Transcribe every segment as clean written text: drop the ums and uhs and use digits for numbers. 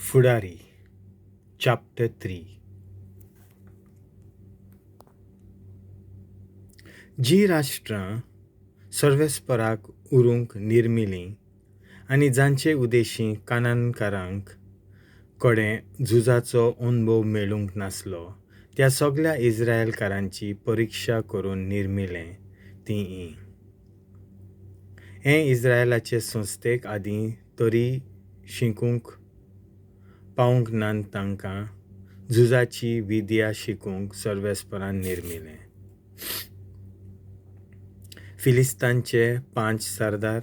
फुडारी चॅप्टर 3. जीं राश्ट्रां सर्वेस्पराक उरूंक निर्मिलीं आनी जांचे उदेशीं कानानकारांक कडेन झुजाचो अणभव मेळूंक नासलो त्या सगळ्या इस्रायलकारांची परिक्षा करून निर्मिलें तीं हीं. हें इस्रायलाचे संस्थेक आदीं तरी शिकूंक पावूंक नात तांकां झुजाची विद्या शिकूंक सर्वेस्परान निर्मिलें. फिलिस्तांचे 5 सरदार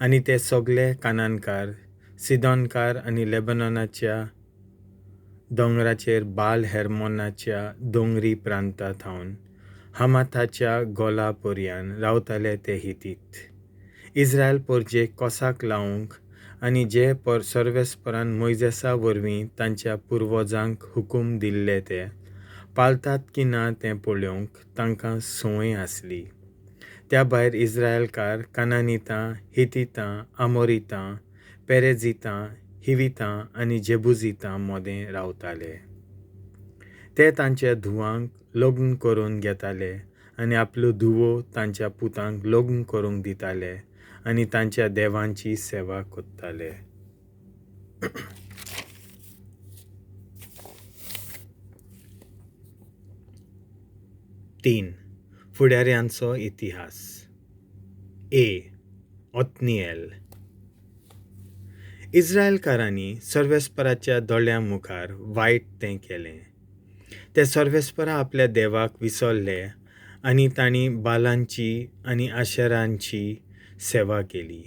आनी ते सगळे कानानकार, सिदोनकार आनी लेबनॉनाच्या दोंगराचेर बाल हेर्मोनाच्या दोंगरी प्रांता थावन हमाथाच्या गोला पर्यान रावताले ते हितीत. इस्रायल परजेक कोसाक लावंक आनी जे सर्वेस्परान मोयजेसा वरवीं तांच्या पुर्वजांक हुकूम दिल्ले ते पाळतात की ना तें पळोवंक तांकां संवय आसली. त्या भायर इस्रायलकार कानानितां, हितीतां, आमोरितां, पेरेजितां, हिवितां आनी जेबुजितां मोदें रावताले. ते तांच्या धुवांक लग्न करून घेताले आनी आपल्यो धुवो तांच्या पुतांक लग्न करूंक दिताले आनी तांच्या देवांची सेवा करताले. 3. फुडाऱ्यांचो इतिहास. ए. ओत्निएल. इस्रायलकारांनी सर्वेस्पराच्या दोळ्यां मुखार वायट तें केलें. ते सर्वेस्परा आपल्या देवाक विसरले आनी तांणी बालांची आनी आशेरांची सेवा केली.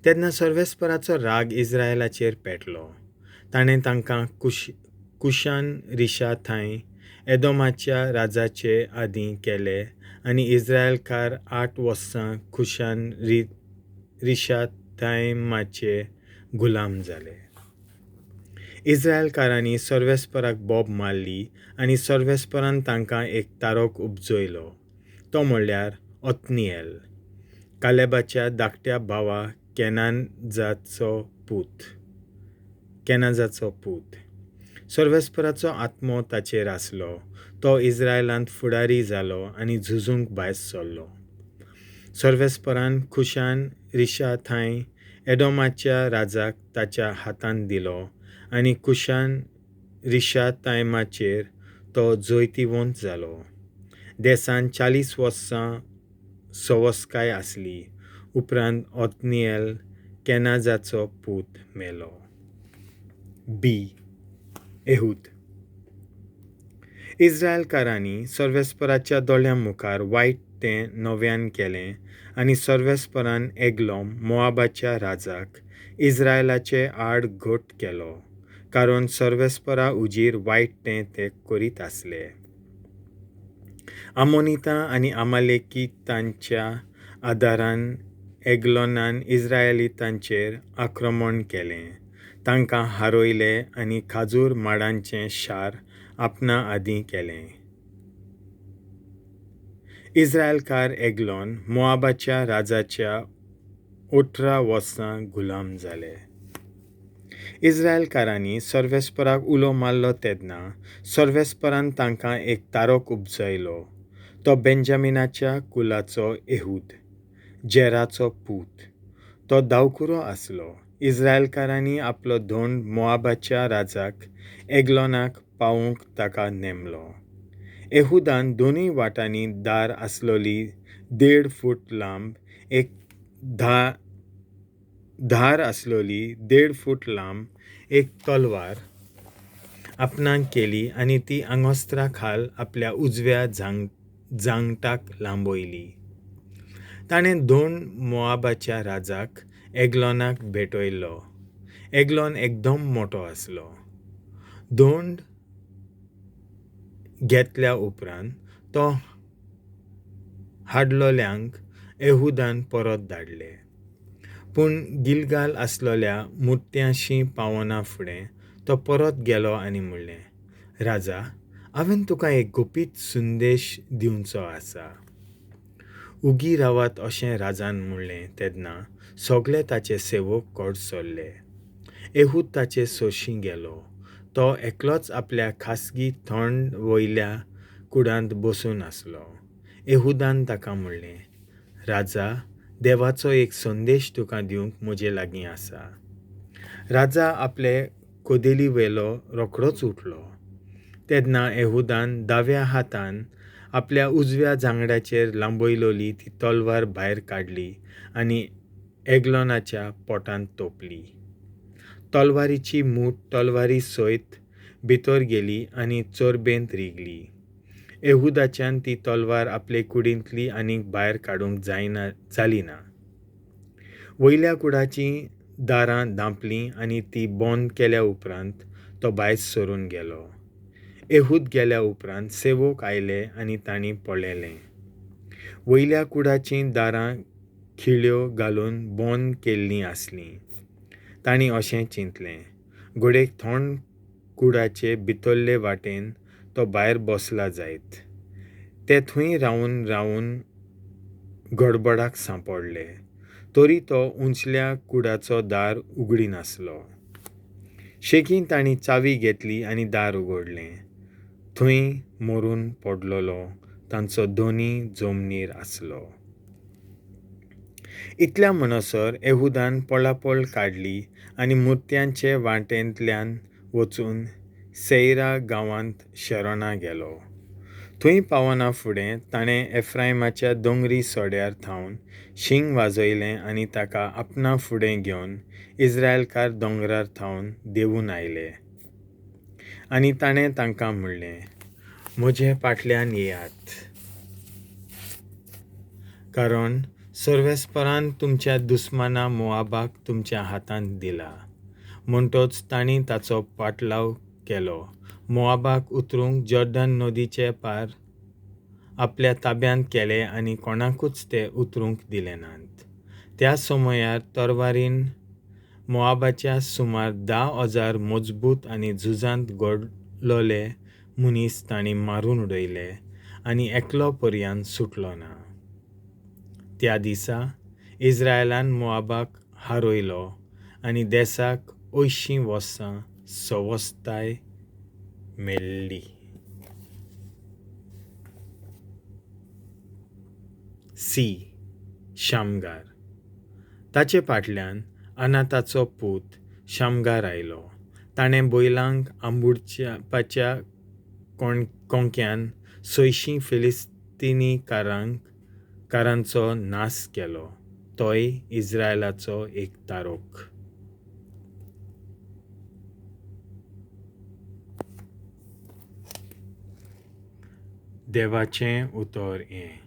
तेन्ना सर्वेस्पराचो राग इस्रायलाचेर पेटलो. ताणें तांकां कुशान रिशा थंय एदोमाच्या राजाचे आदीं केले आनी इस्रायलकार 8 वर्सां कुशान रिशाथायमाचे गुलाम जाले. इस्रायलकारांनी सर्वेस्पराक बोब मारली आनी सर्वेस्परान तांकां एक तारक उपजयलो, तो म्हणल्यार ओत्निएल, कालेबाच्या धाकट्या भावा केनाजाचो पूत. सर्वेस्पराचो आत्मो ताचेर आसलो. तो इस्रायलांत फुडारी जालो आनी झुजूंक भायर सरलो. सर्वेस्परान कुशान रिशाथाय एडोमाच्या राजाक ताच्या हातांत दिलो आनी कुशान रिशाथायमाचेर तो जैतिवंत जालो. देशांत 40 वर्सां सवसकाय आसली. उपरांत ओत्निएल केनाजाचो पूत मेलो. बी. एहूद. इस्रायलकारांनी सर्वेस्पराच्या दोळ्यां मुखार वायट तें नव्यान केलें आनी सर्वेस्परान एग्लोम मोआबाच्या राजाक इस्रायलाचे आड घट केलो, कारण सर्वेस्परा उजीर वायट तें ते करीत आसले. आमोनितां आनी आमालेकितांच्या आदारान एग्लोनान इस्रायलितांचेर आक्रमण केलें, तांकां हारयले आनी खाजूर माडांचें शार आपणा आदीं केलें. इस्रायलकार एग्लोन मोआबाच्या राजाच्या 18 वर्सां गुलाम जाले. इस्रायलकारांनी सर्वेस्पराक उलो मारलो तेन्ना सर्वेस्परान तांकां एक तारक उपजयलो, तो बेंजामिनाच्या कुलाचो एहूद, जेराचो पूत. तो दावखुरो आसलो. इस्रायलकारांनी आपलो धोंड मोआबाच्या राजाक एग्लोनाक पावूंक ताका नेमलो. एहूदान दोनूय वाटांनी दार आसलोली 1.5 फूट लांब एक धार आसलोली 1.5 फूट लांब एक तलवार आपणाक केली आनी ती आंगोस्त्रा खाल आपल्या उजव्या जांगटाक लांबयली. ताणें दोन मोआबाच्या राजाक एग्लोनाक भेटयलो. एग्लोन एकदम मोटो आसलो. धोंड घेतल्या उपरांत तो हाडलोल्यांक एहूदान परत धाडले. पूण गिलगाल आसलोल्या मुर्त्यांशी पावना फुडें तो परत गेलो आनी म्हणलें, राजा, हांवें तुका एक गुपीत संदेश दिवचो आसा. उगी रावात अशें राजान म्हणलें तेन्ना सगळे ताचे सेवक कडसरले. एहूद ताचे सरशीं गेलो. तो एकलोच आपल्या खासगी थंड वयल्या कुडांत बसून आसलो. एहूदान ताका म्हणलें, राजा, देवाचो एक संदेश तुका दिवंक म्हजे लागीं आसा. राजा आपले कदेली वेलो रोखडोच उठलो. तेन्ना एहूदान दाव्या हातान आपल्या उजव्या जांगड्याचेर लांबयलोली ती तलवार भायर काडली आनी एग्लोनाच्या पोटांत तोपली. तलवारीची मूठ तलवारी सयत भितर गेली आनी चरबेंत रिगली. एहूदाच्यान ती तलवार आपले कुडींतली आनीक भायर काडूंक जायना जाली ना. वयल्या कुडाचीं दारां धांपलीं आनी ती बंद केल्या उपरांत तो भायर सरून गेलो. एहूद गेल्या उपरांत सेवक आयले आनी तांणी पळयलें, वयल्या कुडाचीं दारां खिळ्यो घालून बंद केल्लीं आसलीं. तांणी अशें चिंतलें, घडयेक थंड कुडाचे भितरले वाटेन तो भायर बसला जायत. ते थंय रावन रावन गडबडाक सांपडले, तरी तो उंचल्या कुडाचो दार उगडिनासलो. शेकीं तांणी चावी घेतली आनी दार उगडलें. थंय मरून पडलेलो तांचो धनी जमनीर आसलो. इतल्या म्हणसर एहूदान पळापळ काडली आनी मुर्त्यांचे वाटेंतल्यान वचून सेयरा गांवांत शरणा गेलो. थंय पावना फुडें ताणें एफ्रायमाच्या दोंगरी सड्यार थावन शिंग वाजयलें आनी ताका आपणा फुडें घेवन इस्रायलकार दोंगरार थावन देंवून आयले. आनी ताणें तांकां म्हणलें, म्हजे फाटल्यान येयात, कारण सर्वेस्परान तुमच्या दुस्माना मोआबाक तुमच्या हातांत दिला. म्हणटच तांणी ताचो पाटलाव केलो. मोआबाक उतरूंक जॉर्डन नदीचे पार आपल्या ताब्यांत केले आनी कोणाकूच ते उतरूंक दिले नात. त्या समयार तरवारीन मोआबाच्या सुमार 10,000 मजबूत आनी झुजांत घडलोले मनीस तांणी मारून उडयले आनी एकलो पर्यान सुटलो ना. त्या दिसा इस्रायलान मोआबाक हारयलो आनी देसाक 80 वर्सां सवस्ताय मेळ्ळी. सी. शामगार. ताचे फाटल्यान अनाथाचो पूत शामगार आयलो. ताणें बैलांक आंबुडपाच्या कोंक्यान 600 फिलिस्तीनी कारांचो नाश केलो. तोय इस्रायलाचो एक तारोक. देवाचें उतर हें.